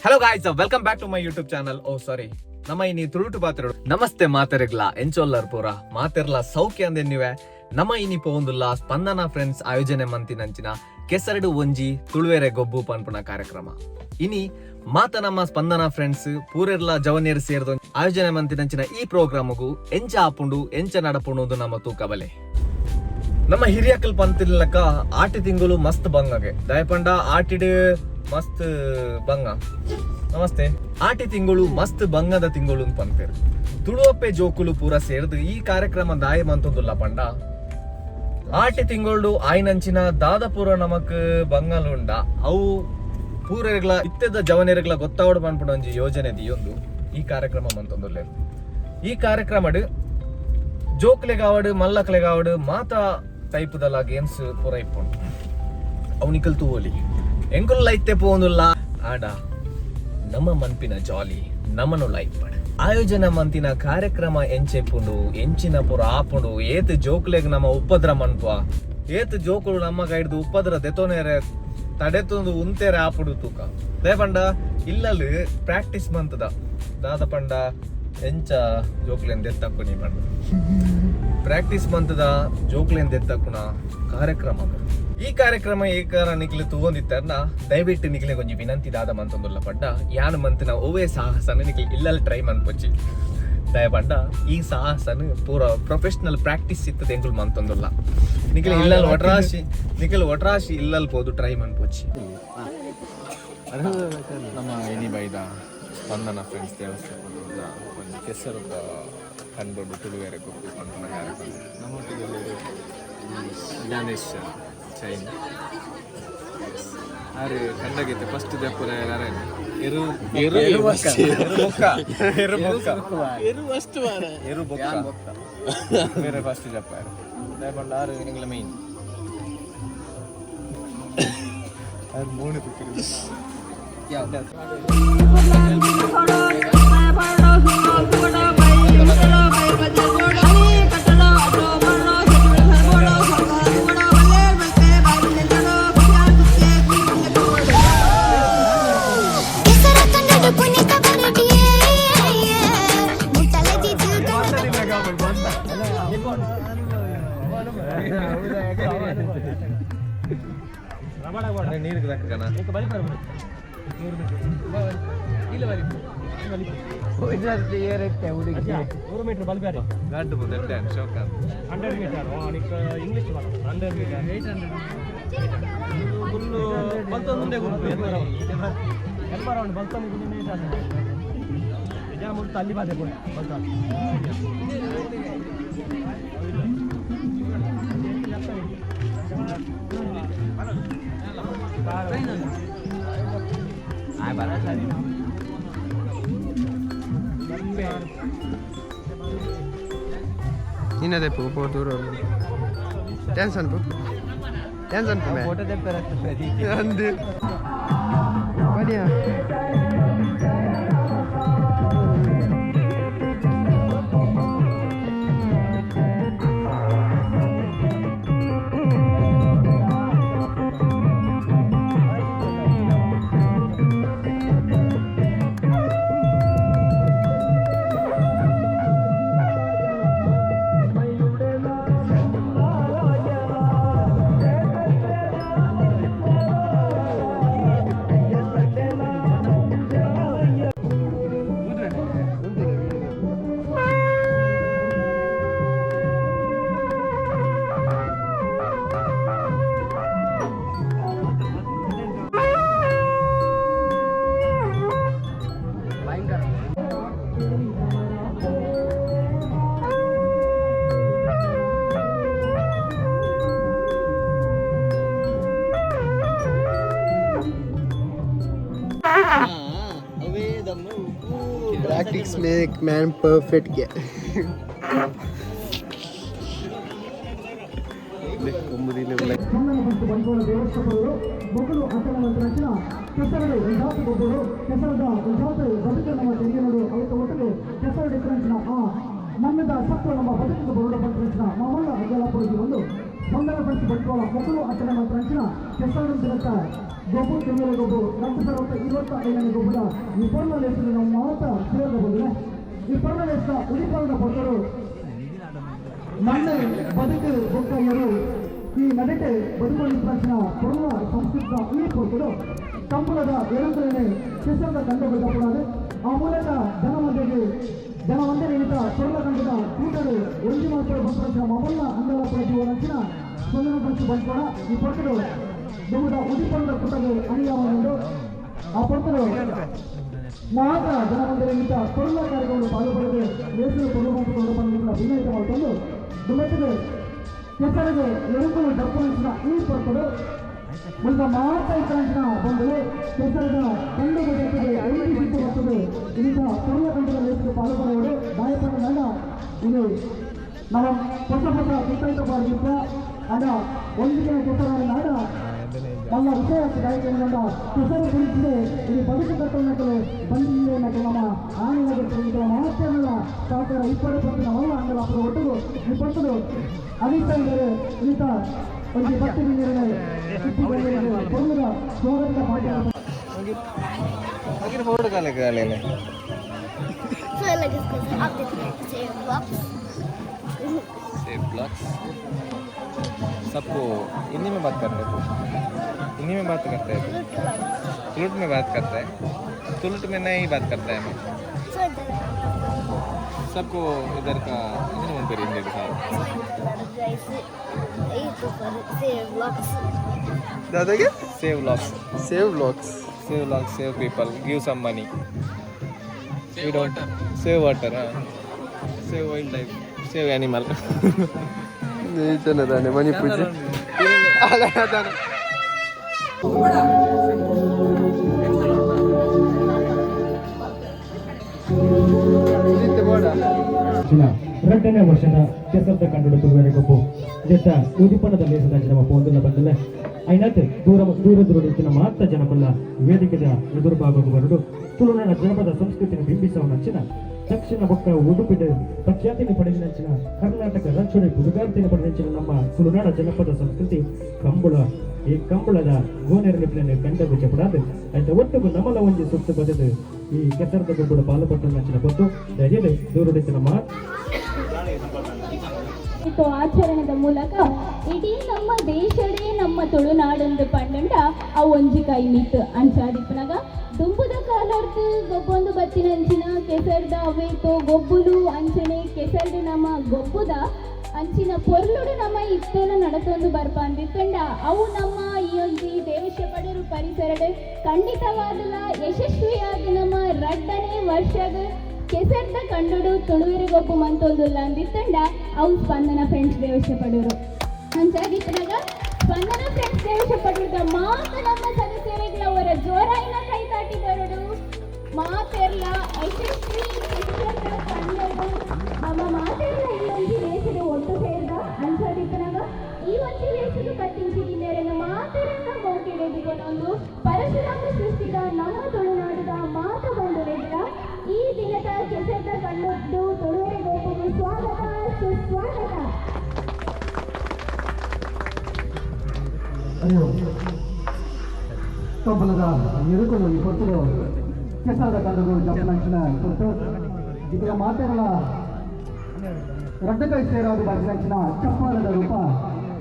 Hello guys, welcome back to my YouTube channel. Oh sorry, ನಮ್ಮ ಇನಿ ತುಳುಟು ಪಾತ್ರ. ನಮಸ್ತೆ ಮಾತೆರೆಗ್ಲ, ಎಂಚೊಲ್ಲರ್ ಪೂರ? ಮಾತೆರ್ಲ ಸೌಖ್ಯ ಅಂದೆನ್ನುವೆ. ನಮ್ಮ ಇನಿ ಪೋವೊಂದುಲ್ಲ ಸ್ಪಂದನ ಫ್ರೆಂಡ್ಸ್ ಆಯೋಜನೆ ಮಂತಿನಂಚಿನ ಕೆಸರಡು ಒಂಜಿ ತುಳುವೆರೆ ಗೊಬ್ಬು ಪನ್ಪುನ ಕಾರ್ಯಕ್ರಮ. ಇನಿ ಮಾತ ನಮ್ಮ ಸ್ಪಂದನ ಫ್ರೆಂಡ್ಸ್ ಪೂರೆರ್ಲ ಜವನಿಯರ್ ಸೇರ್ದ ಆಯೋಜನೆ ಮಂತಿನಂಚಿನ ಈ ಪ್ರೋಗ್ರಾಮ್ಗು ಎಂಚ ಆಪುಂಡು, ಎಂಚ ನಡಪುಂಡು ನಮ್ಮ ತೂಕಬಲೆ. ನಮ್ಮ ಹಿರಿಯಕಲ್ ಪಂತಿರ್ಲಕ್ಕ ಆಟಿ ತಿಂಗಳು ಮಸ್ತ್ ಬಂಗಗೆ ದಯಪಂಡ ಆಟಿಡ್ ಮಸ್ತ್ ಬಂಗ. ನಮಸ್ತೆ. ಆಟಿ ತಿಂಗಳು ಮಸ್ತ್ ಬಂಗದ ತಿಂಗಳು ಅಂತ ಪಂತೇರು. ತುಳುವಪ್ಪೆ ಜೋಕುಲು ಪೂರ ಸೇರ್ದು ಈ ಕಾರ್ಯಕ್ರಮ ದಾಯ ಮಂತೊಂದುಲ್ಲ ಪಂಡ, ಆಟಿ ತಿಂಗಳು ಆಯ್ನಂಚಿನ ದಾದಪುರ ನಮಕ್ ಬಂಗಲುಂಡ ಅವು ಪೂರೆಗ್ಲ ಇತ್ತೆದ ಜವನೆರೆಗ್ಲ ಗೊತ್ತಾವಡ್ ಪನ್ಪುನ ಒಂಜಿ ಯೋಜನೆ ದಿಯೊಂದು ಈ ಕಾರ್ಯಕ್ರಮ ಮಂತೊಂದುಲ್ಲೆರ್. ಈ ಕಾರ್ಯಕ್ರಮಡ್ ಜೋಕ್ಲೆಗಾವಡ್ ಮಲ್ಲಕ್ಲೆಗಾವಡ್ ಮಾತಾ ಟೈಪ್ದಲ ಗೇಮ್ಸ್ ಪೂರ ಇಪ್ಪುಂಡು. ಅವು ನಿಕಲ್ ತೂವೊಲಿ. ಎಂಕುಲ್ಲ ಇತ್ತೆ ಪೋವೊಂದುಲ್ಲ. ಆಡ ನಮ್ಮ ಮನ್ಪಿನ ಜಾಲಿ ನಮನುಲ ಇಪ್ಪಡ್. ಆಯೋಜನೆ ಮಂತಿನ ಕಾರ್ಯಕ್ರಮ ಎಂಚೆಪ್ಪುಂಡು, ಎಂಚಿನ ಪೂರ ಆಪುಂಡು, ಏತ್ ಜೋಕ್ಲೆಗ್ ನಮ್ಮ ಉಪದ್ರ ಮನ್ಪುವ, ಏತ್ ಜೋಕುಲು ನಮ್ಮ ಕೈಡ್ದು ಉಪದ್ರ ದೆತೊನೇರೆ ತಡೆತೊಂದು ಉಂತೇರೆ ಆಪುಡು ತೂಕ. ಪಂಡ ಇಲ್ಲಲ್ ಪ್ರಾಕ್ಟೀಸ್ ಮಂತದ. ದಾದ ಪಂಡ ಎಂಚ ಜೋಕ್ಲೆನ್ ದೆತ್ತಕ್ಕುನಿ ಪಂಡ ಪ್ರಾಕ್ಟೀಸ್ ಮಂತದ ಜೋಕ್ಲೆನ್ ದೆತ್ತಕ್ಕುನ ಕಾರ್ಯಕ್ರಮ ಈ ಕಾರ್ಯಕ್ರಮ. ಏಕಾರ ನಿಕ್ಲೆ ತೂವೊಂದಿತ್ತಾರ್ನ ದಯವಿಟ್ಟು ನಿಕ್ಲೆ ಒಂಜಿ ವಿನಂತಿ ದಾದ ಮಂತೊಂದುಲ್ಲ ಪಂಡ, ಯಾನ್ ಮಂತಿನ ಒವ್ವೇ ಸಾಹಸನ ನಿಕ್ಲೆ ಇಲ್ಲಲ್ ಟ್ರೈ ಮನ್ಪೊಚ್ಚಿ. ದಯಪಂಡ ಈ ಸಾಹಸನ ಪೂರ ಪ್ರೊಫೆಷನಲ್ ಪ್ರಾಕ್ಟೀಸ್ ಇತ್ತದ ಎಂಕುಲು ಮಂತೊಂದುಲ್ಲ. ನಿಕ್ಲೆ ಇಲ್ಲಲ್ ಒಟ್ರಾಶಿ, ನಿಕ್ಲೆ ಒಟ್ರಾಶಿ ಇಲ್ಲಲ್ ಪೋದು ಟ್ರೈ ಮನ್ಪೊಚ್ಚಿ. ನಮ್ಮ ಎನಿ ಬೈದ ಸ್ಪಂದನ ಫ್ರೆಂಡ್ಸ್ ದೇವಸ್ಥಾನದ ಒಂಜಿ ಕೆಸರುದ ಕಂಡೊಡು ತುಳುವೆರೆ ಗೊಬ್ಬು ಪನ್ಪುನ ಕಾರ್ಯಕ್ರಮ. ನಮ್ಮೊಟ್ಟಿಗೆ ಜ್ಞಾನೇಶ್ ಚೈನ್ ಆರು ಕಂಡಗೈತೆ ಫಸ್ಟ್ ದೆಪ್ಪುನ ಎರು ಎರು ಎರು ಬೊಕ್ಕ ಎರು ಬೊಕ್ಕ ಎರು ಅಷ್ಟು ಮಾರ. ಎರು ಬೊಕ್ಕ ಬೇರೆ ಫಸ್ಟ್ ಜಪ್ಪಾರು. ದಯಪಂಡ ಆರು ಎಂಗ್ಲ ಮೈನ್ ಆರು ಮೂಣೆ ತುಕ್ಕಿರು. ಕೆಸರ ಕಂಡಡು ಪುನೀತ ಬರಟಿಯೇ ಮುಟ್ಟಲದಿದ್ದು. ನೀರಿಗೆ ದಕ್ಕನ. ಗಡ್ಡು ಮುಂದೆ ಶೋಕ. 100 meter English, 100 meter full ಬಲ್ತೊಂದು ಗುಂಪು ಎಲ್ಬ ರೌಂಡ್ ಬಲ್ತೊಂದು ನಿಜ ಮುಲ್ತ ಅಲ್ಲಿ ಬಾದೆ ಬಲ್ತ. ನಿನ್ನದೇ ಪೋ ಪೋ ದೂರ ಟೆನ್ಷನ್ ಪೋ ಟೆನ್ಷನ್ ಪೋ ಅಂದು ಬನ್ನಿಯ. Practice make man perfect ಗೆ. ಮೊದಲು ಆಚರಣೆ ರಚನಾ ಕೆಸರಡು ಜಾತಿ ಗೊಬ್ಬರು ಕೆಸರದ ಜಾತಿ ಬದುಕು ನಮ್ಮ ತೆರಿಗೆನೋಡು ಅವಿತ ಒಟ್ಟಿಗೆ ಕೆಸರು ಡಿಫರೆನ್ಸ್ನ ಆ ಮಣ್ಣದ ಸತ್ವ ನಮ್ಮ ಬದುಕಿಗೆ ಬರೋಡ ಪಂಚ ಮಾಮಲ್ಲ ಅಗ್ಗಲ ಪೊಡಗಿ ಒಂದು ಸ್ಪಂದನ ಫ್ರೆಂಡ್ಸ್. ಬಂಟ್ವಾಳ ಮೊದಲು ಆಚರಣೆ ಮಂತ್ರಂಚಿನ ಕೆಸರು ದಿನದ ಗೊಬ್ಬು ತಿಂಗಳ ಗೊಬ್ಬು 2025ನೇ ಗೊಬ್ಬದ ಈ ಪರ್ಣ ಲೇಸು ನಮ್ಮ ಮಾತ ಸೇರದ ಬಂದಿದೆ. ಈ ಪರ್ಣ ಲೇಸ ಉಳಿಪಾಲದ ಪೊರ್ತರು ಮಣ್ಣು ಬದುಕು ಬೊಕ್ಕಯ್ಯರು ಈ ನಡೆಟೆ ಬದುಕೊಂಡಿನ ಪೊರ್ಲ ಸಂಸ್ಕೃತ ಈ ಪೊರ್ತರು ಕಂಬಳದ ಎರುಕುಲನೆ ಕೆಸರದ ಕಂಡು ತಪ್ಪುಡಾದು ಆ ಮೂಲಕ ಜನಮಂದೆಗೆ ಜನವಂದೇ ನಿಮಿತ್ತ ಪೊರ್ಲ ಕಂಡದ ಕೂಟರು ಒಂಜಿ ಮಾತ್ರ ಬಂಪಂಚಿನ ಮೊಬೈಲ್ನ ಅಂಗಲಾಪುರ ಜೀವನಂಚಿನ ಸ್ಪಂದನ ಪಂಚು ಬಂಟ್ವಾಳ ಈ ಪೊರ್ತರು ದುಮ್ಮದ ಉದಿಪಂಡ ಕೂಟಗಳು ಅಣಿಯಾವನುಂಡು. ಆ ಪೊರ್ತರು ಮಾತ್ರ ಜನಮಂದಿರ ನಿಮಿತ್ತ ಪೊರ್ಲ ಕಾರ್ಯಕ್ರಮಗಳು ಪಾಲ್ಗೊಳ್ಳದೆ ಲೇಸಲು ಪೊರ್ಲು ಪಂಪಿಕೊಂಡು ವಿನಂತಿ ಮಾಡಿಕೊಂಡು ದುಮ್ಮೆಟ್ಟಿಗೆ ಕೆಸರಿಗೆ ಎರುಕುಲು ಡಪ್ಪುನಿಂಚಿನ ಈ ಪೊರ್ತರು ಮುಂದೆ ಮಾತ ಇತ್ತಂಚಿನ ಬಂದು ಕೆಸರದ ಕಂಡು ಬರ್ತದೆ ಐದು ಸಿಟ್ಟು ಬರ್ತದೆ ಇಂಥ ಪೊರ್ಲ ಕಂಡದ ಲೇಸಲು ಪಾಲ್ಗೊಳ್ಳುವರು ದಾಯಪಟ್ಟ ನಡ ಇದು ನಮ್ಮ ಹೊಸ ಹೊಸ ಕುತ್ತೈತ ಬಾರ್ಗಿತ್ತ ಅಂಡ ಒಂದು ದಿನ ಕೆಸರ ನಾಡ ಮಲ್ಲ ವಿಷಯ ಗಾಯಕನ ಕೆಸರು ಕುರಿತಿದೆ. ಇದು ಬದುಕು ಕಟ್ಟುವ ಬಂದಿದೆ ನಮ್ಮ ಆನೆಗಳ ಮಾತ್ರಗಳ ಸಹಕಾರ ಇಪ್ಪತ್ತು ಪತ್ತಿನ ಮಲ್ಲ ಅಂಗಲಾಪುರ ಒಟ್ಟಿಗೆ ಈ ಪಟ್ಟದು ಅನಿತ ಇದ್ದಾರೆ. ಈತ ಒಂದು ಭಕ್ತಿ ಪೊರ್ಲುದ ಸ್ವಾಗತದ ಪಾಠ. ಫೋಟೋ ಕಾಲಕ್ಕೆ So like it's because up the save blocks. Save blocks सबको हिंदी में बात करते हैं, हिंदी में बात करते हैं, तुलुट में बात करते हैं, तुलुट में नहीं बात करते हैं। सबको इधर का इधर मन पर हिंदी साहब। दादा क्या save blocks. Save blocks. Save blocks, save people, give some money. We don't save water, save wild life, save animal. ನೀಚನದಾನೆ ಮನಿ ಪೂಜೆ ಅಲ್ಲ ಅದಾನೆ. ರಡ್ಡನೇ ವರ್ಷದ ಕೆಸರದ ಕಂಡು ತುಳುವೆರೆ ಗೊಬ್ಬು ಜೊತೆ ಉದಿಪನದ ಲೇಸದ ಜನ ಪೋಂದುಲ್ಲ ಬಂದಲ್ಲ ಐನಾತ್ ದೂರ ದೂರ ದೂರ ಇತ್ತಿನ ಮಾತ್ರ ಜನಕುಲ್ಲ ವೇದಿಕೆದ ಎದುರು ಭಾಗಕ್ಕೆ ಬರಡು ತುಳುನಾಡ ಜನಪದ ಸಂಸ್ಕೃತಿನ ಬಿಂಬಿಸವನಂಚಿನ ದಕ್ಷಿಣ ಬೊಕ್ಕ ಉಡುಪಿದ ಪ್ರಖ್ಯಾತಿನ ಪಡೆದಿನಂಚಿನ ಕರ್ನಾಟಕ ರಾಜ್ಯದ ಪುದುಗಾರ್ತಿನ ಪಡೆದಂಚಿನ ನಮ್ಮ ತುಳುನಾಡ ಜನಪದ ಸಂಸ್ಕೃತಿ ಕಂಬುಳ. ಈ ಕಂಬಳದ ಗೋನೆರಲಿಪ್ಲನ್ನು ಕಂಡ ಗುಚ್ಚಪಡಾದು ಆಯ್ತ ಒಟ್ಟುಗು ನಮಲ ಒಂಜಿ ಸುತ್ತು ಬದದು ಈ ಕೆಸರದ ಗೊಬ್ಬುಡ ಪಾಲುಪಟ್ಟು ನಂಚಿನ ಗೊತ್ತು ಧೈರ್ಯದ ದೂರುಡಿತ್ತಿನ ಮಾತು ಇತ್ತು ಆಚರಣೆದ ಮೂಲಕ ಇಡೀ ನಮ್ಮ ದೇಶಡೇ ನಮ್ಮ ತುಳುನಾಡೊಂದು ಪಂಡಂಡ ಅವು ಒಂಜಿ ಕೈ ಮೀತ್ ಅಂಚಾದಿಪ್ಪನಗ ದುಂಬುದ ಕಾಲರ್ದು ಗೊಬ್ಬೊಂದು ಬತ್ತಿನಂಚಿನ ಕೆಸರ್ದ ಅವೇತೋ ಗೊಬ್ಬುಲು ಅಂಚನೆ ಕೆಸರ್ದು ನಮ್ಮ ಗೊಬ್ಬುದ ಅಂಚಿನ ಪೊರ್ಲುಡು ನಮ್ಮ ಇತ್ತೇನ ನಡತೊಂದು ಬರ್ಪ ಅಂದಿತ್ತಂಡ ಅವು ನಮ್ಮ ಈ ಒಂಜಿ ದೇವಶ್ಯ ಪಡರು ಪರಿಸರಡ್ ಖಂಡಿತವಾದಲ ಯಶಸ್ವಿಯಾದ ನಮ್ಮ ರಡ್ಡನೇ ವರ್ಷದ ಕೆಸರ್ದ ಕಂಡುಡು ತುಳುವೆರೆ ಗೊಬ್ಬು ಮಂತೊಂದುಲ್ಲ ಅಂದಿತ್ತಂಡ ಅವು ಸ್ಪಂದನ ಫ್ರೆಂಡ್ಸ್ ದೇವಶ್ಯ ಪಡೂರು. ಅಂಚಾಗಿತ್ತನಾಗ ಸ್ಪಂದನ ಫ್ರೆಂಡ್ಸ್ ದೇವಶ್ಯ ಪಡೂರದ ಮಾತು ನಮ್ಮ ಸದಸ್ಯರಿಗಳ ಅವರ ಜೋರಾಯಿನ ಕೈ ತಾಟಿ ಬರೋಡು ಮಾತೆರ್ಲ ಯಶಸ್ವಿ ಕೆಸರ್ದ ಕಂಡಡು ನಮ್ಮ ಮಾತೆರ್ಲ ಈ ಒಂಜಿ ಲೇಸಡು ಒಟ್ಟು ಸೇರ್ದ. ಅಂಚಾದಿತ್ತನಾಗ ಈ ಒಂಜಿ ಲೇಸಡು ಕಟ್ಟಿಂಚಿ ಗಿನ್ನೆರೆನ ಮಾತೆರನ್ನ ಮೋಕೆಡೆದುಕೊಂಡು ಪರಶುರಾಮ ಸೃಷ್ಟಿದ ನಮ್ಮ ತುಳುನಾಡುದ ಮಾತು ಬಂಧುರಿದ್ರ ಈ ದಿನದ ಕೆಸರದ ಕಣ್ಣೊಡ್ಡು ತುಳುವೆರೆ ಗೋಪುಗೆ ಸ್ವಾಗತ ಸುಸ್ವಾಗತ. ಅಯ್ಯೋ ಕಂಬಳದ ಎರುಕುಲು ಈ ಪೊರ್ತುಡು ಕೆಸರದ ಕಂಡುಗಳು ಜಪ್ಪನಂಚಿನ ಪೊರ್ತು ಇದರ ಮಾತೆಗಳ ರಡ್ಡ ಕೈ ಸೇರಾದು ಬಾಜಿನಂಚಿನ ಚಪ್ಪಾಳದ ರೂಪ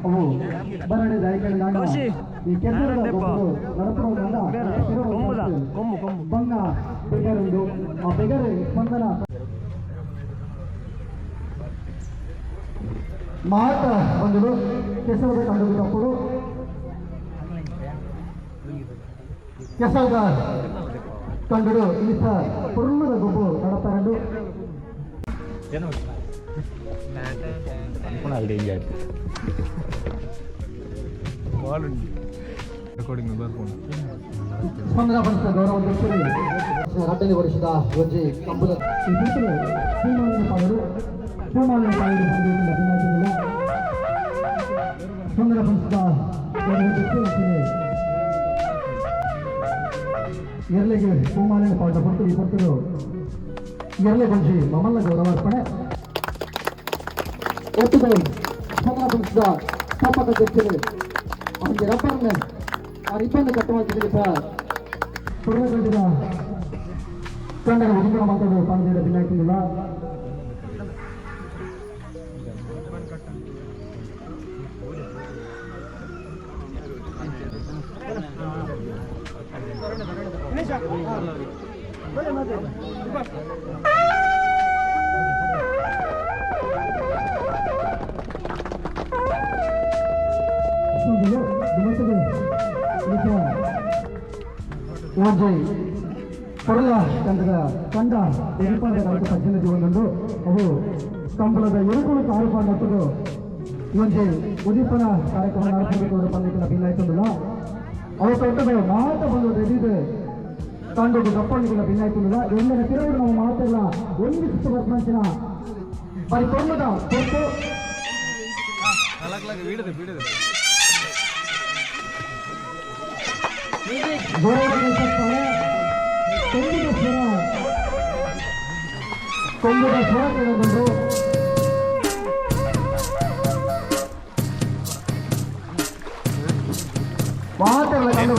ಅವು ಬರಡೆ ದಾಯಕನ ಈ ಕೆಸರದ ಗೊಬ್ಬರು ನಡಪುರೋದ್ರಿಂದ ಬಂಗ ಬೆಗರುಂಡು. ಆ ಬೆಗರು ಸ್ಪಂದನ ಮಾತ ಬಂದರು ಕೆಸರದ ಕಂಡುಗಳು ತಪ್ಪುಡು ಕೆಸರದ ಕಂಡುಡು ಈತ ಪೊರ್ಲುದ ಗೊಬ್ಬು ನಡಪರಂಡು. ಸ್ಪಂದನ ಪಂಚ ಗೌರವ ರಡ್ಡನೇ ವರ್ಷದ ಒಂಜಿ ಕಂಬದ ಈ ಪೂತಲು ಪೂಮಾಲಿನ ಪಾಡರು ಪೂಮಾಲಿನ ಪಾಡರು ಬಂದು ಅಭಿನಯಿಸಲಿಲ್ಲ. ಸ್ಪಂದನ ಪಂಚದ ಗೌರವ ಎರ್ಲೆಗೆ ಪೂಮಾಲಿನ ಪಾಡ ಪೊರ್ತು ಈ ಪೊರ್ತುಡು ಎರ್ಲೆ ಗೊಂಜಿ ಮಮಲ್ಲ ಗೌರವಾರ್ಪಣೆ. ಒಟ್ಟಿಗೆ ಸ್ಪಂದನ ಪಂಚದ ಸ್ಥಾಪಕ ಅಧ್ಯಕ್ಷರು ಒಂದು ರಬ್ಬರ್ನ ಆ ರಿಬ್ಬನ್ ಕಟ್ ಮಾಡ್ತಿದ್ದೀವಿ. ಪೂರ್ಣಗೊಂಡಿದ ತಂಡದ ಉದಿಪನ ಮಾತಾಡುವ ಪಾಂಡ್ಯದ ಬಿನ್ನಾಯ್ತಿಲ್ಲ. ಒಂಜಿ ಪೊರ್ಲ ತಂಡದ ತಂಡ ಉದಿಪನದ ಕಣಕ್ಕೆ ಸಜ್ಜನ ಒಂದೊಂದು ಅವು ಕಂಬಳದ ಎರುಕುಳು ಕಾರು ನಟ್ಟುದು ಒಂಜಿ ಉದಿಪನ ಕಾರ್ಯಕ್ರಮ ನಡೆಸಬೇಕು ಪಂದ್ಯಕ್ಕೆಲ್ಲ ಬಿನ್ನಾಯ್ತುಂಡಲ್ಲ. ಅವು ತೊಟ್ಟದ ಮಾತ ಬಂದು ರೆಡಿದೆ ತಂಡದ ದಪ್ಪಣಿಗೆಲ್ಲ ಬಿನ್ನಾಯ್ತುಂಡಲ್ಲ. ಎಲ್ಲರ ತಿರುವು ನಾವು ಮಾತೆಲ್ಲ ಒಂದು ಸುತ್ತು ಬರ್ಪಂಚಿನ ಬರಿ ಪೊರ್ಲದ ಕೊಟ್ಟು ಕೊಂಬುದ ಸ್ವರ, ಕೊಂಬುದ ಸ್ವರ ಕೇಳಬಹುದು. ಮಾತೆಲ್ಲ ಕಂಡು.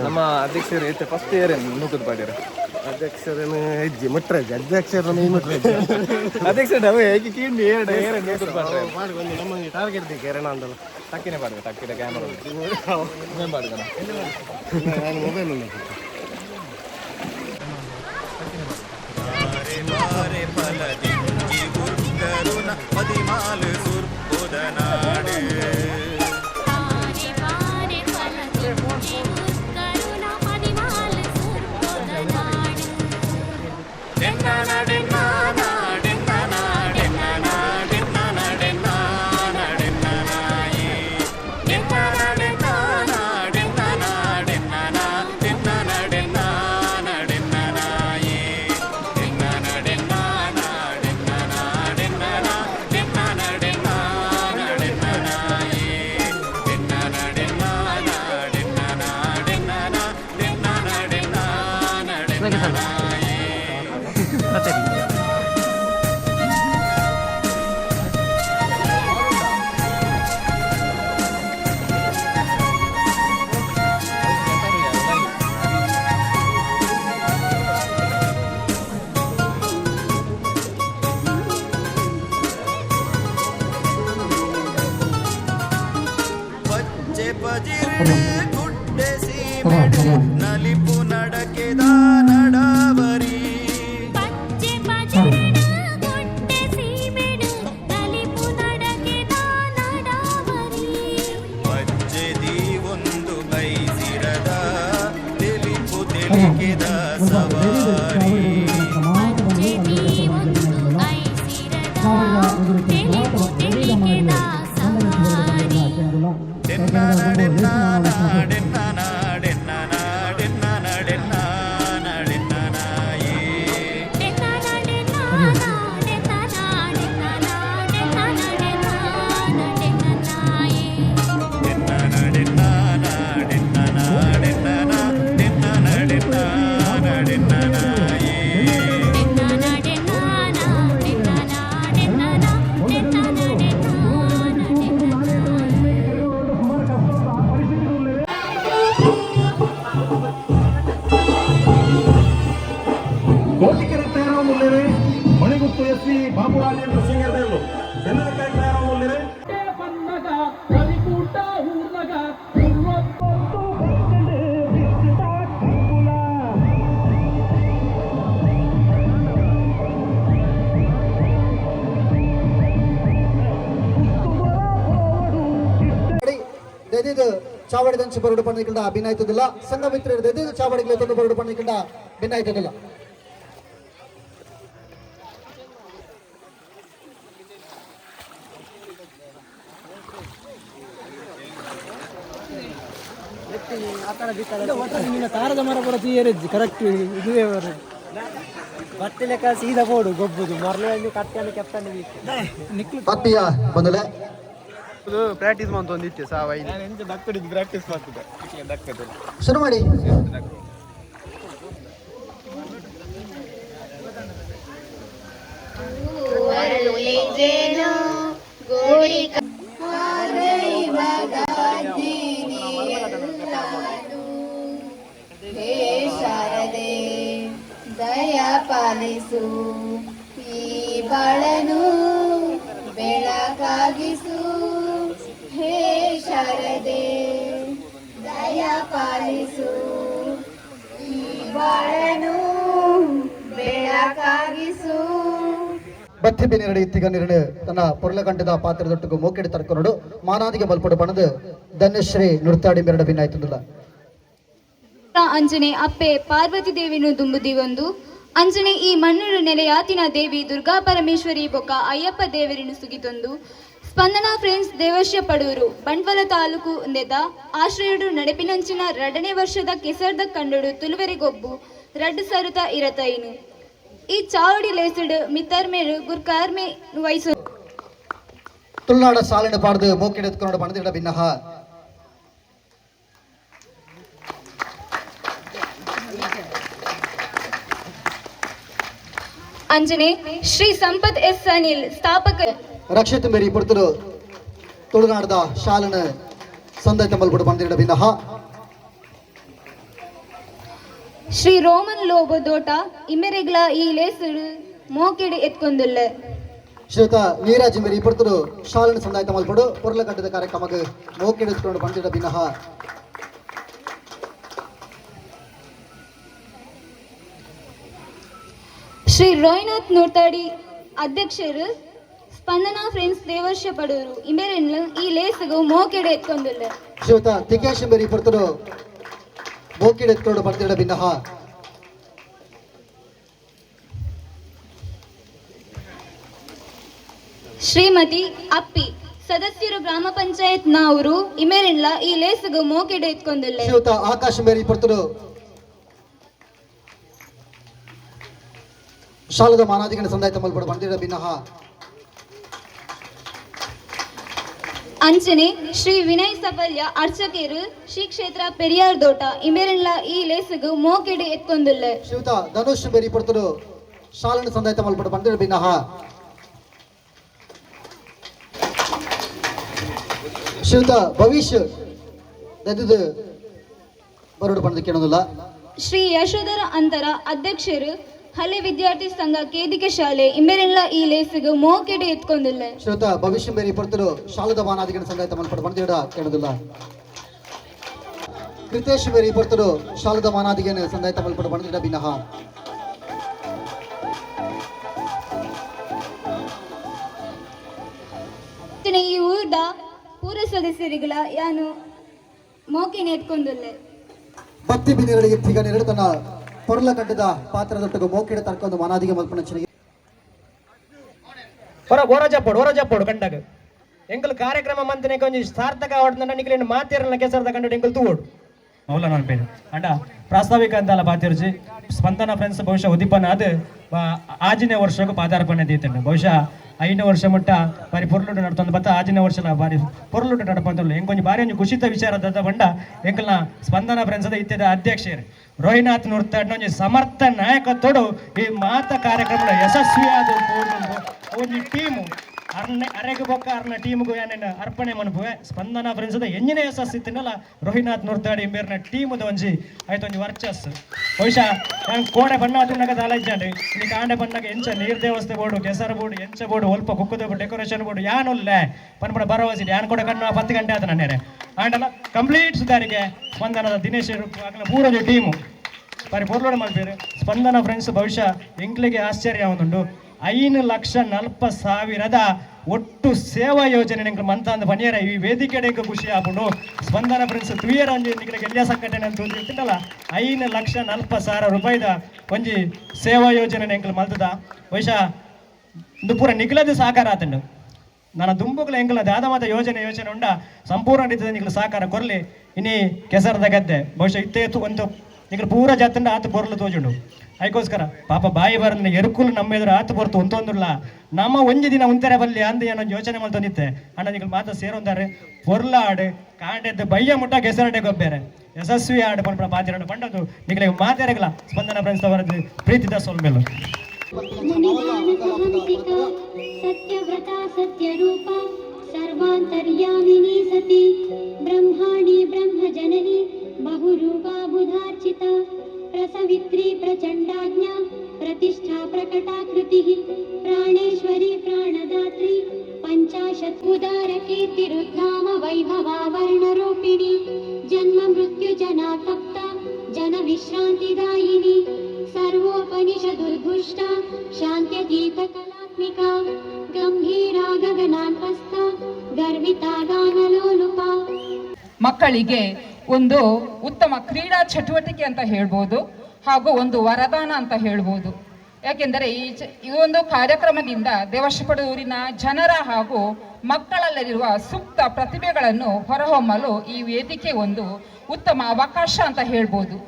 ನಮ್ಮ ಅಧ್ಯಕ್ಷರು ಏತೆ ಫಸ್ಟ್ ಇಯರ್ ನೂಕದ ಪಾಡ್ಯರ. ಅಧ್ಯಕ್ಷರನ್ನು ಹೆಜ್ಜೆ ಮುಟ್ರಜ್ಜೆ, ಅಧ್ಯಕ್ಷರನ್ನು ಈ ಮುಟ್ರಜ್ಜೆ. ಅಧ್ಯಕ್ಷರು ಅವ ಹೇಗೆ ಕೀಂಡಿ ಏರಡ ಏರ ನೂಕದ ಪಾಡ್ರೆ. ನಮ್ಮ ಟಾರ್ಗೆಟ್ ಬೇಕು ಎರಣ ಅಂದಲ್ಲ. ಟಕ್ಕಿನೇ ಪಾಡ್ರೆ, ಟಕ್ಕಿನ ಕ್ಯಾಮರಾ ಪಾಡ್ಕಣ. ನಾನು ಮೊಬೈಲ್ ಉಂಟು. Kotikere ತಯಾರಾಗುವುದಿಲ್ಲವೇ? ಮಣಿಗುತ್ತು S V Baburajendra ಸಿಂಗರ್ದೇಲು ಬೆಲ್ಲದಕಾಯಿ ತಯಾರಾಗುವುದಿಲ್ಲವೇ? ದೆದಿದು ಚಾವಡಿದಂಚು ಬರಡು ಪಣ್ಣಿಕಂಡ ಭಿನ್ನಾಯ್ತದಿಲ್ಲ. ಸಂಘ ಮಿತ್ರರು ದೆದಿದು ಚಾವಡಿಗಳು ತಂದು ಬರಡು ಪಣ್ಣಿಕಂಡ ಭಿನ್ನಾಯ್ತದಿಲ್ಲ. ತಾರದ ಮರ ಪೂರ ತೀಯರಿಜ್ಜಿ ಕರೆಕ್ಟ್ ಇದುವೇ ಬತ್ತಿಲೆಕ್ಕ ಸೀದಾ ಬೋಡು ಗೊಬ್ಬುದು ಮರಳು ಕಟ್ಟೆ ಕೆತ್ತಂಡು. ಆತ್ಮೀಯ ಬಂಧುಲೆ ಪ್ರಾಕ್ಟೀಸ್ ಮಂತೊಂದಿತ್ತೆ ಸಾವ. ಎಂಚ ದಕ್ಕಡಿದ್ದು ಪ್ರಾಕ್ಟೀಸ್ ಮಾಡ್ತಿದ್ದೆ ದಕ್ಕದು. ಶುರು ಮಾಡಿ. ಹೇ ಶಾರದೆ, ದಯ ಪಾಲಿಸು, ಈ ಬಾಳನು ಬೆಳಕಾಗಿಸು. ಹೇ ಶಾರದೆ, ದಯ ಪಾಲಿಸು, ಈ ಬಾಳನು ಬೆಳಕಾಗಿಸು. ಬತ್ತಿ ಬೆನ್ನೆರಡು ಇತ್ತಿಗ ನಿರಡು ತನ್ನ ಪೊರ್ಲಗಂಟದ ಪಾತ್ರದೊಟ್ಟಿಗೆ ಮೋಕೆಡೆ ತರ್ಕೊನಡು ಮಾನಾದಿಗೆ ಬಲ್ಪಡು ಬಣದು ಧನ್ಯಶ್ರೀ ನುರ್ತಾಡಿ ಮೆರಡು ಭಿನ್ನಾಯ್ತದಿಲ್ಲ. ಅಂಜನೆ ಅಪ್ಪೆ ಪಾರ್ವತಿ ದೇವಿನು ದುಂಬುದಿವೊಂದು ಅಂಜನೆ ಈ ಮಣ್ಣುಡು ನೆಲೆಯಾತಿನ ದೇವಿ ದುರ್ಗಾ ಪರಮೇಶ್ವರಿ ಬೊಕ್ಕ ಅಯ್ಯಪ್ಪ ದೇವರಿನು ಸುಗಿತೊಂದು ಸ್ಪಂದನಾ ಫ್ರೆಂಡ್ಸ್ ದೇವಶ್ಯ ಪಡೂರು ಬಂಟ್ವಾಳ ತಾಲೂಕು ಉಂದೆದ ಆಶ್ರಯುಡು ನಡೆಪಿನಂಚಿನ 2ನೇ ವರ್ಷದ ಕೆಸರ್ದ ಕಂಡುಡು ತುಲುವೆರೆಗೊಬ್ಬು ರಡ್ಡು ಸರುತ ಇರತೈನು ಈ ಚಾವಡಿ ಲೇಸುಡು ಮಿತ್ತರ್ಮೇರು ಗುರ್ಕಾರ್ಮೆ ವಹಿಸು. ತುಳುನಾಡ ಸಾಲಿನ ಪಾಡ್ದು ಮೋಕೆಡೆ ಎತ್ಕೊನಡು ಬಣದಿಡ ಭಿನ್ನಹ. ಅಂಜನೆ ಶ್ರೀ ಸಂಪತ್ ಎಸ್ ಅನಿಲ್ ಸ್ಥಾಪಕ. ರಕ್ಷಿತ್ ಮೇರಿ ಪುರ್ತರು ತುಳುನಾಡದ ಶಾಲನ ಸಂದೈತ ಮಲ್ಪಡು ಬಣದಿಡ ಭಿನ್ನಹ. ಶ್ರೀ ರೋಮನ್ ಲೋಬೋ ದೋಟ ಇಮೆರೆಗ್ಲ ಈ ಲೇಸುಡು ಮೋಕೆಡು ಎತ್ಕೊಂದುಲ್ಲ. ಶ್ರೀಯುತ ನೀರಾಜ್ ಮೇರಿ ಪುರ್ತರು ಶಾಲನ ಸಂದಾಯತ ಮಲ್ಪಡು ಪೊರ್ಲಗಡ್ಡದ ಕಾರ್ಯಕ್ರಮಕ್ಕೆ ಮೋಕೆಡೆ ಎತ್ಕೊಂಡು ಬಂದಿಡ ಭಿನ್ನಹ. ಶ್ರೀ ರೋಹಿನಾಥ್ ನೂರ್ತಾಡಿ ಅಧ್ಯಕ್ಷರು ಸ್ಪಂದನಾ ಫ್ರೆಂಡ್ಸ್ ದೇವರ್ಷ ಪಡೂರು ಇಮೆರೆನ್ಲ ಈ ಲೇಸುಗು ಮೋಕೆಡೆ ಎತ್ಕೊಂದುಲ್ಲ. ಶ್ರೀಯುತ ತಿಕೇಶ್ ಮೇರಿ ಪುರ್ತರು ಮೋಕೆಡೆ ಎತ್ಕೊಂಡು ಬಂದಿಡ ಭಿನ್ನಹ. ಶ್ರೀಮತಿ ಅಪ್ಪಿ ಸದಸ್ಯರು ಗ್ರಾಮ ಪಂಚಾಯತ್ ನಾವರು ಇಮೆರೆನ್ಲ ಈ ಲೇಸುಗು ಮೋಕೆಡೆ ಎತ್ಕೊಂದುಲ್ಲ. ಶ್ರೀಯುತ ಆಕಾಶ್ ಮೇರಿ ಪುರ್ತರು ಶಾಲದ ಮಾನಾದಿಗಳ ಸಂದಾಯತ ಮಲ್ಪಡು ಬಂದಿಡ ಭಿನ್ನಹ. ಅಂಚನೆ ಶ್ರೀ ವಿನಯ್ ಸಫಲ್ಯ ಅರ್ಚಕರು ಶ್ರೀ ಕ್ಷೇತ್ರ ಪೆರಿಯಾರ್ ದೋಟ ಇಮೆರೆನ್ಲ ಈ ಲೇಸುಗು ಮೋಕೆಡೆ ಎತ್ಕೊಂದುಲ್ಲ. ಶ್ರೀಯುತ ಧನುಷ್ ಮೇರಿ ಪುರ್ತರು ಶಾಲನ ಸಂದಾಯತ ಮಲ್ಪಡು ಬಂದಿಡ ಭಿನ್ನಹ. ಶ್ರೀಯುತ ಭವಿಷ್ಯ ದದ್ದು ಬರೋಡು ಬಂದ ಕೇಳೋದಿಲ್ಲ. ಶ್ರೀ ಯಶೋಧರ ಅಂತರ ಅಧ್ಯಕ್ಷರು ಹಳೆ ವಿದ್ಯಾರ್ಥಿ ಸಂಘ ಕೇದಿಕೆ ಶಾಲೆ ಇಮೆರೆನ್ಲ ಈ ಲೇಸುಗು ಮೋಕೆಡೆ ಎತ್ಕೊಂದುಲ್ಲ. ಶ್ರೀಯುತ ಭವಿಷ್ಯ ಮೇರಿ ಪುರ್ತರು ಶಾಲದ ಮಾನಾದಿಗಳ ಸಂದಾಯತ ಮಲ್ಪಡು ಬಂದಿಡ ಕೇಳೋದಿಲ್ಲ. ಕೃತೇಶ್ ಮೇರಿ ಪುರ್ತರು ಶಾಲದ ಮಾನಾದಿಗೆ ಸಂದಾಯತ ಮಲ್ಪಡು ಬಂದಿಡ ಭಿನ್ನಹ. ಅಂಚನೆ ಈ ಊರ್ದ ಪೂರ ಸದಸ್ಯರಿಗಳ ಯಾನು ಮೋಕೆನೆ ಎತ್ಕೊಂದುಲ್ಲ. ಬತ್ತಿ ಬಿನೆರಡಿಗೆ ತಿಗ ನೆರಡು ತನ್ನ ಪೊರ್ಲ ಕಟ್ಟದ ಪಾತ್ರದೊಟ್ಟಿಗೆ ಮೋಕಿಡ ತರ್ಕೊಂಡು ಮನಾದಿಗೆ ಮಲ್ಪನ ಚೆನ್ನಾಗಿ. ಹೊರ ಹೊರ ಜಪ್ಪೋಡು ಹೊರ ಜಪ್ಪೋಡು ಕಂಡಾಗ ಎಂಕಲ್ ಕಾರ್ಯಕ್ರಮ ಮಂತನೆ ಕೊಂಚ ಸಾರ್ಥಕ ಆವಡ್ದ ನಿಕ್ಲೇನು ಮಾತೇರಲ್ಲ ಕೆಸರದ ಕಂಡು ಎಂಕಲ್ ತೂವೋಡು. ಅವಲ ನನ್ಪೇರು ಅಂಡ ಪ್ರಾಸ್ತಾವಿಕ ಅಂತಲ್ಲ ಪಾತಿರ್ಜಿ. ಸ್ಪಂದನ ಫ್ರೆಂಡ್ಸ್ ಬಹುಶಃ ಉದ್ದೀಪನ ಅದು ಆಜಿನೇ ವರ್ಷಕ್ಕೂ ಪಾದಾರ್ಪಣೆ ದೀತಂಡು. ಬಹುಶಃ 5 ವರ್ಷ ಮುಟ್ಟ ಬಾರಿ ಪೊರ್ಲುಂಡು ನಡ್ತೊಂದು ಬತ್ತ, ಆಜಿನ ವರ್ಷಲ ಬಾರಿ ಪೊರ್ಲುಂಡು ನಡಪಂತುಲ್ಲು. ಎಂಕೊಂಜಿ ಬಾರಿ ಒಂಜಿ ಖುಷಿತ ವಿಚಾರ ದತ್ತ ಬಂಡ, ಎಂಕಲ್ನ ಸ್ಪಂದನ ಫ್ರೆಂಡ್ಸ್ ಇತ್ಯದ ಅಧ್ಯಕ್ಷರು ರೋಹಿನಾಥ್ ನುರ್ತಾಡ್ನ ಒಂಜಿ ಸಮರ್ಥ ನಾಯಕತ್ವಡು ಈ ಮಾತ ಕಾರ್ಯಕ್ರಮ ಯಶಸ್ವಿಯಾದ ಒಂಜಿ ಟೀಮು ಅರ್ನೆ ಅರೆಗೆ ಬೊಕ್ಕ ಅರ್ನ ಟೀಮ್ಗೂ ಏನೇನು ಅರ್ಪಣೆ ಮನ್ಪುವೆ. ಸ್ಪಂದನ ಫ್ರೆಂಡ್ಸ್ ಎಂಜಿನ ಯಶಸ್ಸು ಇತ್ತಿನಲ್ಲ, ರೋಹಿನಾಥ್ ನುರ್ತಾಡಿ ಇಂಬೇರ್ನ ಟೀಮುದ ಒಂಜಿ ಆಯ್ತು ಒಂಜಿ ವರ್ಚಸ್. ಬಹುಶಃ ನಾನು ಕೋಡೆ ಬಣ್ಣ ತುಣ್ಣಗ ದಾಲ ಇಜ್ಜಾಂಡ್. ಇನಿ ಕಾಂಡೆ ಬಣ್ಣಗ ಎಂಚ ನೀರ್ ದೇವಸ್ಥೆ ಬೋರ್ಡು, ಕೆಸರು ಬೋರ್ಡು, ಎಂಚ ಬೋರ್ಡು, ಒಲ್ಪ ಕುಕ್ಕದ ಡೆಕೋರೇಷನ್ ಬೋರ್ಡು ಯಾನುಲ್ಲೆ ಪನ್ಪುಣ ಭರವಸೆ. ಯಾನ್ ಕೂಡ ಕಣ್ಣು 10 ಗಂಟೆ ಆತ ನನ್ನೇರೆ ಆಂಡಲ ಕಂಪ್ಲೀಟ್ ಸುಧಾರಿಗೆ ಸ್ಪಂದನದ ದಿನೇಶ್ ಅಗಲ ಪೂರ ಟೀಮು ಬಾರಿ ಪೊರ್ಲೋಡ ಮಲ್ಪೇರು. ಸ್ಪಂದನ ಫ್ರೆಂಡ್ಸ್ ಬಹುಶಃ ಎಂಕ್ಲೆಗೆ ಆಶ್ಚರ್ಯ ಒಂದುಂಡು. 5,40,000 ಒಟ್ಟು ಸೇವಾ ಯೋಜನೆ ನಿಂಗೆ ಮಂತ ಅಂದ ಬನಿಯರ ಈ ವೇದಿಕೆ ಖುಷಿ ಆಪುಂಡು. ಸ್ಪಂದನ ಫ್ರೆಂಡ್ಸ್ ತುಯರ ಒಂಜಿ ನಿಕ್ಲೆ ಗೆಲ್ಯ ಸಂಘಟನೆ ಅಂತ ತಿಂಡಲ್ಲ, 5,40,000 ರೂಪಾಯಿದ ಒಂಜಿ ಸೇವಾ ಯೋಜನೆ ಎಂಕ್ಲು ಮಲ್ತದ. ಬಹುಶಃ ಇಂದು ಪೂರ ನಿಖಲದ ಸಹಕಾರ ಆತಂಡು. ನನ್ನ ದುಂಬುಗಳ ಎಂಕಲ ದಾದ ಮಾತ ಯೋಜನೆ ಯೋಜನೆ ಉಂಡ ಸಂಪೂರ್ಣ ರೀತಿಯ ನಿಕ್ಲು ಸಹಕಾರ ಕೊರ್ಲಿ. ಇನಿ ಕೆಸರದ ಗದ್ದೆ ಬಹುಶಃ ಇತ್ತೇ ಒಂದು ನಿಕ್ಲು ಪೂರ ಜಾತಂಡ ಆತ ಪೊರ್ಲು ತೋಜುಂಡು. ಅದಕ್ಕೋಸ್ಕರ ಪಾಪ ಬಾಯಿ ಬರಂದ್ರೆ ಎರುಕುಲು ನಮ್ಮ ಎದುರು ಆತ ಪೊರ್ತು ಒಂತೊಂದುಲ್ಲ. ನಮ್ಮ ಒಂಜಿ ದಿನ ಉಂತೆರೆ ಬಲ್ಲಿ ಅಂದ ಏನೋ ಯೋಚನೆ ಮಲ್ತೊಂದಿತ್ತೆ. ಅಣ್ಣ ನಿಕ್ಲು ಮಾತ ಸೇರೊಂದಾರೆ ಪೊರ್ಲ ಆಡು ಕಾಂಡೆದ್ದು ಬಯ್ಯ ಮುಟ್ಟ ಕೆಸರಡೆ ಗೊಬ್ಬೇರೆ ಯಶಸ್ವಿ ಆಡು ಪನ್ಪುನ ಪಾತಿರಡು ಪಂಡದು ನಿಕ್ಲೆ ಮಾತೆರೆಗ್ಲ ಸ್ಪಂದನ ಫ್ರೆಂಡ್ಸ್ ಅವರದ್ದು ಪ್ರೀತಿದ ಸೊಲ್ಮೆಲು. मुनिदानसहंसिका सत्यव्रता सत्यरूपा सर्वान्तर्यामिनी सती ब्रह्माणि ब्रह्मजननी बहुरूपा बुधार्चिता प्रसवित्री प्रचण्डाज्ञा प्रतिष्ठा प्रकटाकृतिः प्राणेश्वरी प्राणदात्री पञ्चाशत् उदारकीर्तिरुद्धाम वैभवा वर्णरूपिणी जन्म मृत्युजनातप्ता जनविश्रान्तिदायिनी सर्वोपनिषदुद्घुष्टा शान्त्यतीतकलात्मिका गम्भीरा गगनान्तस्था गर्विता गानलोलुपा. ಮಕ್ಕಳಿಗೆ ಒಂದು ಉತ್ತಮ ಕ್ರೀಡಾ ಚಟುವಟಿಕೆ ಅಂತ ಹೇಳ್ಬೋದು ಹಾಗೂ ಒಂದು ವರದಾನ ಅಂತ ಹೇಳ್ಬೋದು. ಯಾಕೆಂದರೆ ಈ ಒಂದು ಕಾರ್ಯಕ್ರಮದಿಂದ ದೇವಶಪಡೂರಿನ ಜನರ ಹಾಗೂ ಮಕ್ಕಳಲ್ಲಿರುವ ಸುಪ್ತ ಪ್ರತಿಭೆಗಳನ್ನು ಹೊರಹೊಮ್ಮಲು ಈ ವೇದಿಕೆ ಒಂದು ಉತ್ತಮ ಅವಕಾಶ ಅಂತ ಹೇಳ್ಬೋದು.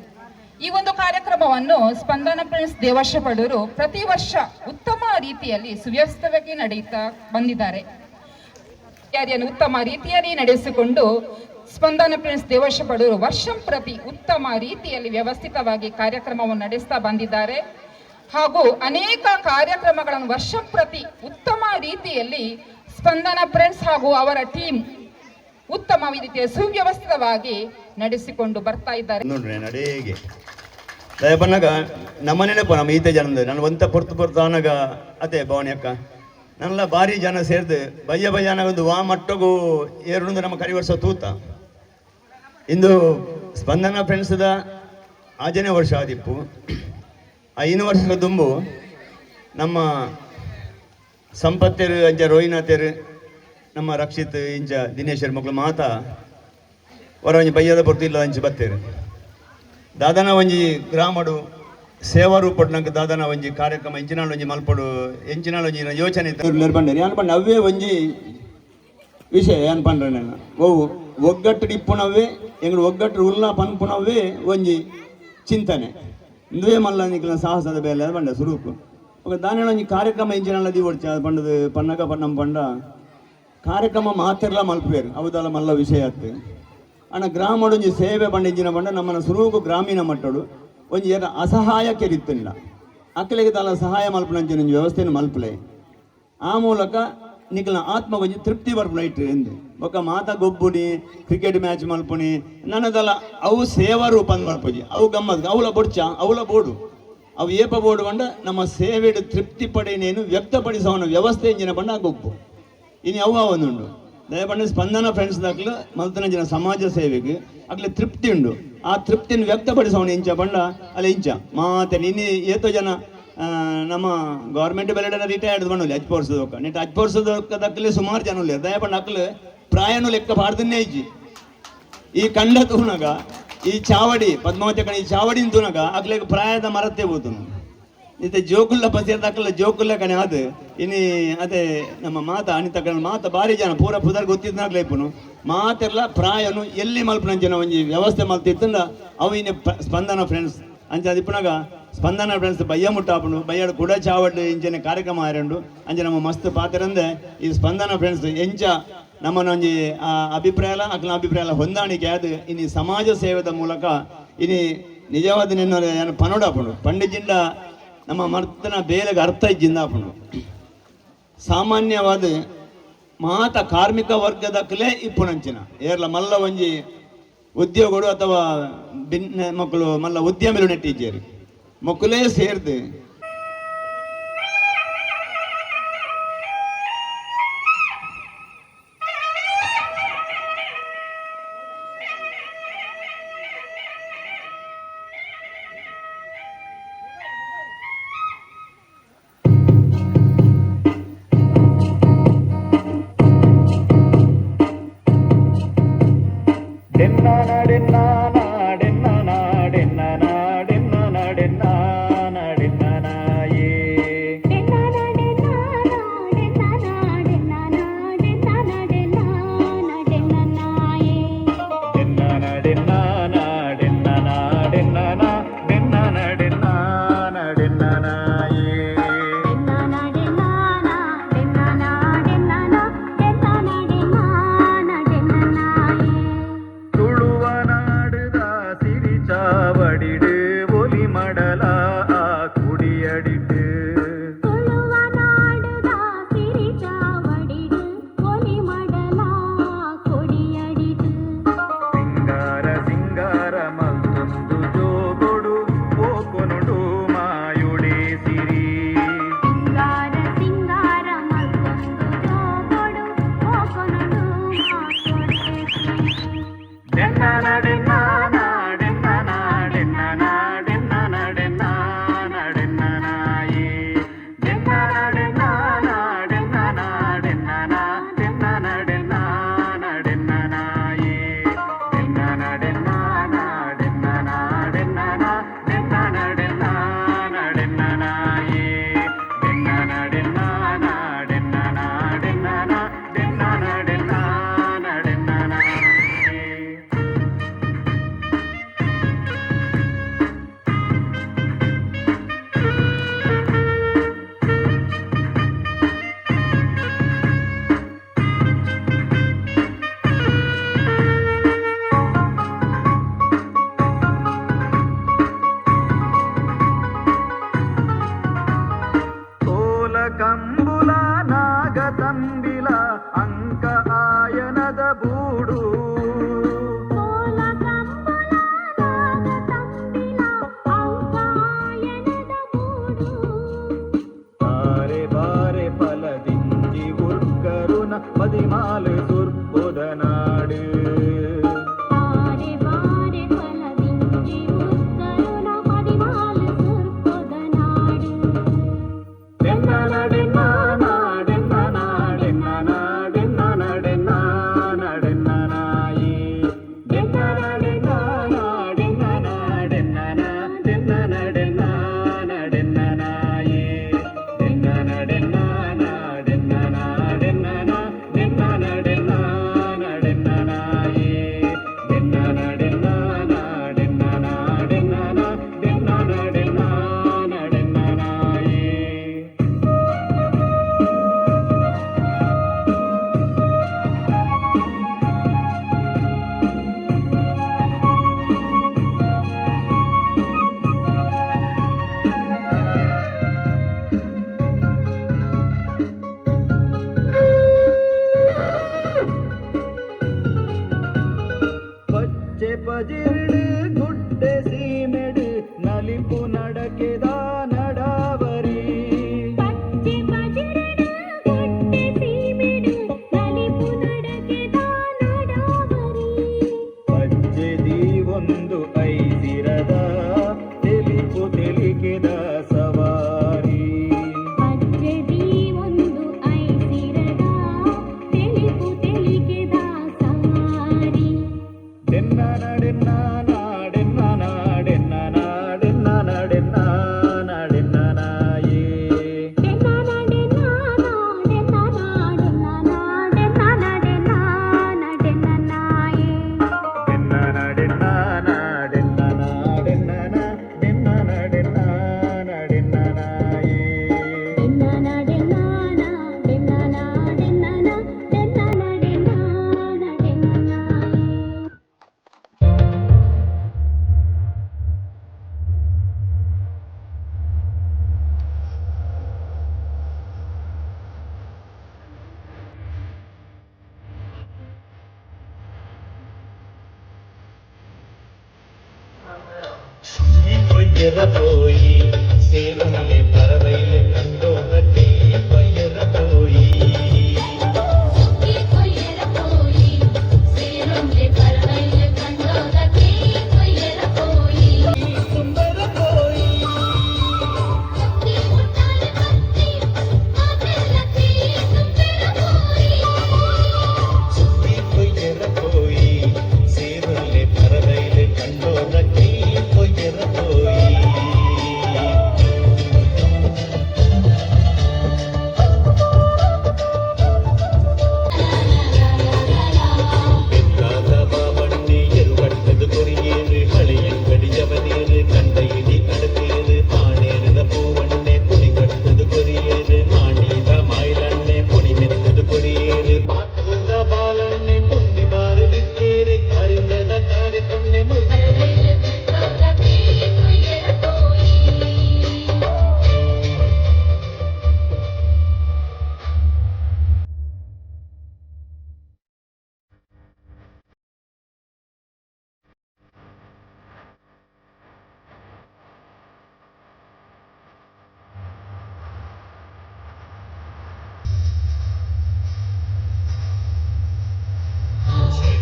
ಈ ಒಂದು ಕಾರ್ಯಕ್ರಮವನ್ನು ಸ್ಪಂದನ ಪ್ರಿನ್ಸ್ ದೇವಶಪಡೂರು ಪ್ರತಿ ವರ್ಷ ಉತ್ತಮ ರೀತಿಯಲ್ಲಿ ಸುವ್ಯವಸ್ಥಿತವಾಗಿ ನಡೆಯುತ್ತಾ ಬಂದಿದ್ದಾರೆ. ತಯಾರಿಯನ್ನು ಉತ್ತಮ ರೀತಿಯಲ್ಲಿ ನಡೆಸಿಕೊಂಡು ಸ್ಪಂದನ ಪ್ರಿನ್ಸ್ ದೇವಶಪಡೂರು ವರ್ಷಂ ಪ್ರತಿ ಉತ್ತಮ ರೀತಿಯಲ್ಲಿ ವ್ಯವಸ್ಥಿತವಾಗಿ ಕಾರ್ಯಕ್ರಮವನ್ನು ನಡೆಸ್ತಾ ಬಂದಿದ್ದಾರೆ. ಹಾಗೂ ಅನೇಕ ಕಾರ್ಯಕ್ರಮಗಳನ್ನು ವರ್ಷ ಪ್ರತಿ ಉತ್ತಮ ರೀತಿಯಲ್ಲಿ ಸ್ಪಂದನ ಫ್ರೆಂಡ್ಸ್ ಹಾಗೂ ಅವರ ಟೀಮ್ ಉತ್ತಮ ರೀತಿಯ ಸುವ್ಯವಸ್ಥಿತವಾಗಿ ನಡೆಸಿಕೊಂಡು ಬರ್ತಾ ಇದ್ದಾರೆ. ನೋಡ್ರಿ ನಡೆಗೆ ದಯ ಬನ್ನಾಗ ನಮ್ಮ ನೆನಪು ನಮ್ಮ ಈತೆ ಜನಂದು ನಾನು ಒಂತ ಪೊರ್ತು ಪೊರ್ತು ಆನಾಗ ಅದೇ ಭವಾನಿ ಅಕ್ಕ ನನ್ನೆಲ್ಲ ಭಾರಿ ಜನ ಸೇರ್ದು ಬಯ್ಯ ಬಯ್ಯನಾಗ ಒಂದು ವಾ ಮಟ್ಟಗು ಏರುಂದು ನಮ್ಮ ಕರಿವರ್ಷ ತೂತ. ಇಂದು ಸ್ಪಂದನ ಫ್ರೆಂಡ್ಸ್ದ ಆಜನೇ ವರ್ಷ ಆದಿಪ್ಪು. 5 ವರ್ಷದ ದುಂಬು ನಮ್ಮ ಸಂಪತ್ತೇರು ಅಂಚ ರೋಹಿನಾಥೇರು ನಮ್ಮ ರಕ್ಷಿತ್ ಇಂಚ ದಿನೇಶರ್ ಮಕ್ಕಳು ಮಾತಾ ಹೊರ ಒಂಜಿ ಬಯ್ಯದ ಪೊರ್ತು ಇಲ್ಲ ಅಂಚ ಬತ್ತೇರು. ದಾದನ ಒಂಜಿ ಗ್ರಾಮಡು ಸೇವಾ ರೂಪಡ್ ನಂಗೆ ದಾದನ ಒಂಜಿ ಕಾರ್ಯಕ್ರಮ ಇಂಚಿನಾಳು ಒಂಜಿ ಮಲ್ಪಡು ಎಂಚಿನಾಳು ಒಂಜಿ ಯೋಚನೆ ಬಂಡೆ ಯಾನ್ ಪಂಡ ಅವೇ ಒಂಜಿ ವಿಷಯ ಏನ್ ಪಂಡ್ರೆ ನನ್ನ ಓ ಒಗ್ಗಟ್ಟು ಇಪ್ಪುನವೇ ಎಂಗಳು ಒಗ್ಗಟ್ಟು ಉಲ್ಲ ಪನ್ಪುನವೇ ಒಂಜಿ ಚಿಂತನೆ ಇಂದುವೇ ಮಲ್ಲ ನಿಕ್ಲ ಸಾಹಸದ ಬೇಲೆ ಬಂಡ ಸುರೂಪು ఒక దాని ಒಂಜಿ ಕಾರ್ಯಕ್ರಮ ಇಂಚಿನಾಳ ದಿವಡ್ಚ ಪಂಡದು ಪನ್ನಗ ಪನ್ನಂ ಪಂಡ ಕಾರ್ಯಕ್ರಮ ಮಾತೆರ್ಲ ಮಲ್ಪೇರು ಅವದಲ್ಲ ಮಲ್ಲ ವಿಷಯ ಆತು. ಅಣ್ಣ ಗ್ರಾಮಡು ಒಂಜಿ ಸೇವೆ ಬಂಡ ಇಂಚಿನ ಬಂಡ ನಮ್ಮನ ಸುರೂಕು ಗ್ರಾಮೀಣ ಮಟ್ಟಡು ಒಂಜಿ ಏರ ಅಸಹಾಯ ಕೆರಿತ್ತಿಲ್ಲ ಅಕ್ಕಲಿಗೆ ತಾಲ ಸಹಾಯ ಮಲ್ಪುನಂಚಿನ ಒಂಜಿ ವ್ಯವಸ್ಥೆಯನ್ನು ಮಲ್ಪಲೆ ಆ ಮೂಲಕ ನಿಕ್ಲ ಆತ್ಮ ಒಂಜಿ ತೃಪ್ತಿ ಬರ್ಪುನ ಇಟ್ಟು ಎಂದು ಬೊಕ್ಕ ಮಾತ ಗೊಬ್ಬುನಿ ಕ್ರಿಕೆಟ್ ಮ್ಯಾಚ್ ಮಲ್ಪುನಿ ನನ್ನದಲ್ಲ ಅವು ಸೇವಾ ರೂಪ ಮಲ್ಪುಜಿ ಅವು ಗಮ್ಮತ್ ಅವಲ ಬೊಡ್ಚ ಅವಲ ಬೋಡು ಅವು ಏಪ ಬೋಡು ಬಂಡ ನಮ್ಮ ಸೇವೆಡು ತೃಪ್ತಿ ಪಡೆಯನೇನು ವ್ಯಕ್ತಪಡಿಸೋನ ವ್ಯವಸ್ಥೆ ಇಂಜಿನ ಬಂಡ ಆ ಗೊಬ್ಬು ಇನ್ನು ಅವು ಅವನುಂಡು. ದಯಪಂಡ ಸ್ಪಂದನ ಫ್ರೆಂಡ್ಸ್ ದಾಖಲು ಮಲ್ತನ ಜನ ಸಮಾಜ ಸೇವೆಗೆ ಅಗ್ಲೆ ತೃಪ್ತಿ ಉಂಡು. ಆ ತೃಪ್ತಿಯನ್ನು ವ್ಯಕ್ತಪಡಿಸೋಣ ಇಂಚ ಬಂಡ ಅಲ್ಲ ಇಂಚ ಮಾತೆ ನಿನ್ನೆ ಏತೋ ಜನ ನಮ್ಮ ಗೌರ್ಮೆಂಟ್ ಬೆಲೆಡ ರಿಟೈರ್ಡ್ ಬಂಡಲಿ ಅಜ್ಪೋರ್ಸದೊಕ್ಕ ನೆಟ್ ಅಜ್ಪೋರ್ಸದೊಕ್ಕ ದಕ್ಕಲೆ ಸುಮಾರು ಜನ ಉಲ್ಲೇರು. ದಯಪಂಡ ಅಕ್ಲು ಪ್ರಾಯನು ಲೆಕ್ಕ ಪಾಡ್ದನ್ನೇ ಇಜ್ಜಿ. ಈ ಕಂಡ ತೂನಗ ಈ ಚಾವಡಿ ಪದ್ಮಾವತಿ ಕಣ ಈ ಚಾವಡಿನ ತೂನಗ ಅಕ್ಲೆಗ್ ಪ್ರಾಯದ ಮರತ್ತೆ ಹೋತನು. ಇತ್ತೆ ಜೋಕುಲ್ಲ ಪಸಿಯರ್ ಅಕ್ಕಲ ಜೋಕುಲ್ಲ ಕಣೆ ಅದು ಇನಿ ಅದೇ ನಮ್ಮ ಮಾತ ಅನಿತ ಕಣ ಮಾತ ಭಾರಿ ಜನ ಪೂರ ಪುದರ್ ಗೊತ್ತಿದ್ನಾಗ್ಲೇ ಇಪ್ಪುನು. ಮಾತೆರ್ಲ ಪ್ರಾಯನು ಎಲ್ಲಿ ಮಲ್ಪನಂಚಿನ ಒಂಜಿ ವ್ಯವಸ್ಥೆ ಮಲ್ತಿತ್ತಂಡ ಅವು ಇನ್ನು ಸ್ಪಂದನ ಫ್ರೆಂಡ್ಸ್ ಅಂಚ ಅದಿಪ್ಪುನಗ ಸ್ಪಂದನ ಫ್ರೆಂಡ್ಸ್ ಬಯ್ಯ ಮುಟ್ಟಾಪುಂಡು ಬಯ್ಯಡು ಕುಡ ಚಾವಡ್ ಇಂಚಿನ ಕಾರ್ಯಕ್ರಮ ಆರಂಡು ಅಂಚ ನಮ್ಮ ಮಸ್ತ್ ಪಾತೆರಂದೆ ಈ ಸ್ಪಂದನ ಫ್ರೆಂಡ್ಸ್ ಎಂಚ ನಮ್ಮನ ಒಂಜಿ ಆ ಅಭಿಪ್ರಾಯ ಅಕ್ಲ ಅಭಿಪ್ರಾಯ ಹೊಂದಾಣಿಕೆ ಅದು ಇನಿ ಸಮಾಜ ಸೇವೆದ ಮೂಲಕ ಇನಿ ನಿಜವಾದ ನಿನ್ನ ಪನೋಡಾಪುಂಡು ಪಂಡಿಜಿಂಡ ನಮ್ಮ ಮರ್ತನ ಬೇಲೆಗೆ ಅರ್ಥ ಇಜ್ಜಿಂದಾಪುಂಡು. ಸಾಮಾನ್ಯವಾದ ಮಾತ ಕಾರ್ಮಿಕ ವರ್ಗದಕ್ಕಲೇ ಇಪ್ಪುನಂಚಿನ ಏರ್ಲ ಮಲ್ಲ ಒಂಜಿ ಉದ್ಯೋಗಡು ಅಥವಾ ಭಿನ್ನ ಮಕ್ಕಳು ಮಲ್ಲ ಉದ್ಯಮಿಲು ನೆಟ್ಟಿದ್ದೇರು ಮಕ್ಕಳೇ ಸೇರ್ದು ಡೆನ್ನ ಕೊಯ್ಯರ ಪೋಯಿ ಸೇರುಂಡೆ ಪರವೈಲೆ ಕಂಡೋನಕ್ಕೆ ಕೊಯ್ಯರ ಪೋಯಿ ಕೊಯ್ಯರ ಪೋಯಿ ಸೇರುಂಡೆ ಪರವೈಲೆ ಕಂಡೋದಕ್ಕೆ ಕೊಯ್ಯರ ಪೋಯಿ ಸುಂದರ ಪೋಯಿ ಮುಟ್ಟಾಲೆ ಬತ್ತಿ ಮಾತೆಲ್ಲಕ್ಕೆ ಸುಂದರ ಪೋಯಿ ಸುದ್ದಿ ಕೊಯ್ಯರ ಪೋಯಿ ಸೇರುಂಡೆ ಪರವೈಲೆ ಕಂಡೋನಕ್ಕೆ ಕೊಯ್ಯರ ಪೋಯಿ. ಬೆಕ್ಕಾದ ಬಾವಣ್ಣೆ ಎರುವಟ್ಟದು ಕೊರಿಯೇರು ಹಳೆಯಂಗಡಿ ಜವನೇರು ಕಂಡ ಇಡಿ ಕಡತೇರು ಪಾಣೇರದ ಪೂವಣ್ಣೆ ಕುಣಿ ಕಟ್ಟದು ಕೊರಿಯೇರು ಮಾಣಿದ ಮಾಯಿಲಣ್ಣೆ ಪುಣಿ ಮೆತ್ತದು ಕೊರಿಯೇರು ಪಾತೂದ ಬಾಲಣ್ಣೆ ಪುಂಡಿ ಬಾರು ಬಿಕ್ಕೇರು ಕರಿಂದದ ಕಾರಿ ತೊನ್ನೆ ಕಂಡೋದಕ್ಕೆ ಕೊಯ್ಯರ ಪೋಯಿ.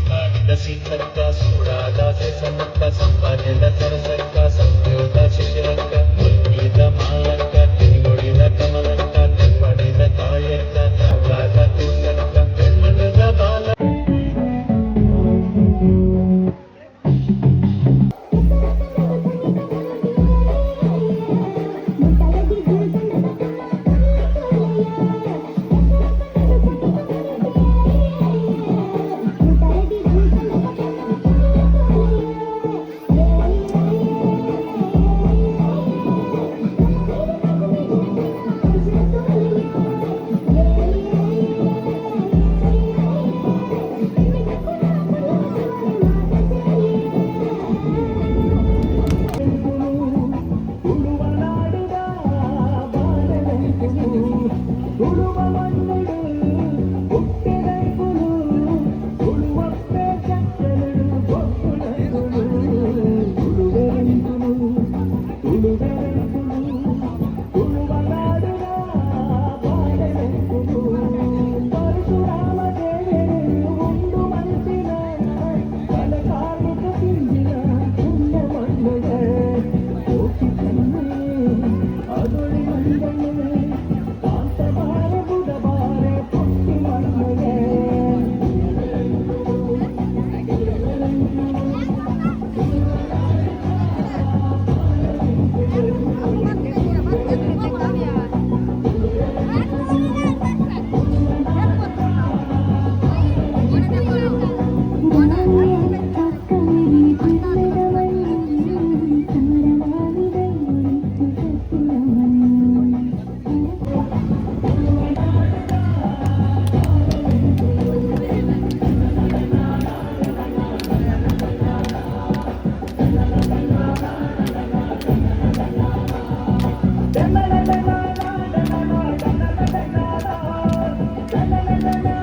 ಮಾಡಿದ ಸೀತಕ್ಕ ಸೂಡಾದ ಸೆಸಮಕ್ಕ ಸಂಪಾದ್ಯದ ಸರಸಕ್ಕ ಸಂಪ್ಯೋದ ಶಿಶಿರಕ್ಕ ಮುಲ್ಕಿದ ಮಾಲಕ್ಕ ತಿರುಗುಡಿದ ಕಮಲಕ್ಕ ತಿಪ್ಪಡಿದ ತಾಯಕ್ಕ ತಾವಾದ ಕೂಸಕ್ಕ ಬೆಮ್ಮಣದ ಬಾಲ. La la la la la la la la la.